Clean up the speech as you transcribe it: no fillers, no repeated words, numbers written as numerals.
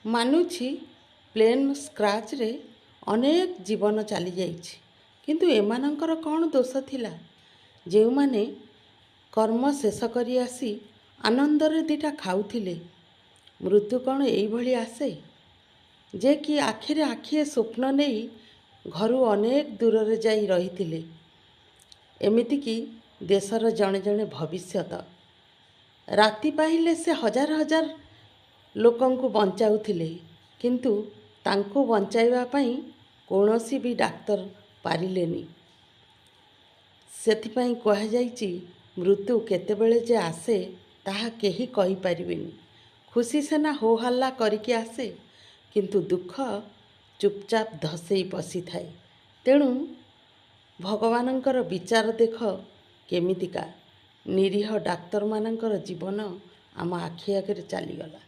ମାନୁଛି, ପ୍ଲେନ୍ କ୍ରାସ୍‌ରେ ଅନେକ ଜୀବନ ଚାଲିଯାଇଛି, କିନ୍ତୁ ଏମାନଙ୍କର କ'ଣ ଦୋଷ ଥିଲା, ଯେଉଁମାନେ କର୍ମ ଶେଷ କରି ଆସି ଆନନ୍ଦରେ ଦିଟା ଖାଉଥିଲେ? ମୃତ୍ୟୁ କ'ଣ ଏଇଭଳି ଆସେ? ଯେ କି ଆଖିରେ ଆଖିଏ ସ୍ୱପ୍ନ ନେଇ ଘରୁ ଅନେକ ଦୂରରେ ଯାଇ ରହିଥିଲେ, ଏମିତିକି ଦେଶର ଜଣେ ଜଣେ ଭବିଷ୍ୟତ। ରାତି ପାହିଲେ ସେ ହଜାର ହଜାର ଲୋକଙ୍କୁ ବଞ୍ଚାଉଥିଲେ, କିନ୍ତୁ ତାଙ୍କୁ ବଞ୍ଚାଇବା ପାଇଁ କୌଣସି ବି ଡାକ୍ତର ପାରିଲେନି। ସେଥିପାଇଁ କୁହାଯାଇଛି, ମୃତ୍ୟୁ କେତେବେଳେ ଯେ ଆସେ ତାହା କେହି କହିପାରିବେନି। ଖୁସି ସିନା ହୋ ହାଲ୍ଲା କରିକି ଆସେ, କିନ୍ତୁ ଦୁଃଖ ଚୁପଚାପ ଧସେଇ ପଶିଥାଏ। ତେଣୁ ଭଗବାନଙ୍କର ବିଚାର ଦେଖ କେମିତିକା। ନିରୀହ ଡାକ୍ତରମାନଙ୍କର ଜୀବନ ଆମ ଆଖି ଆଗରେ ଚାଲିଗଲା।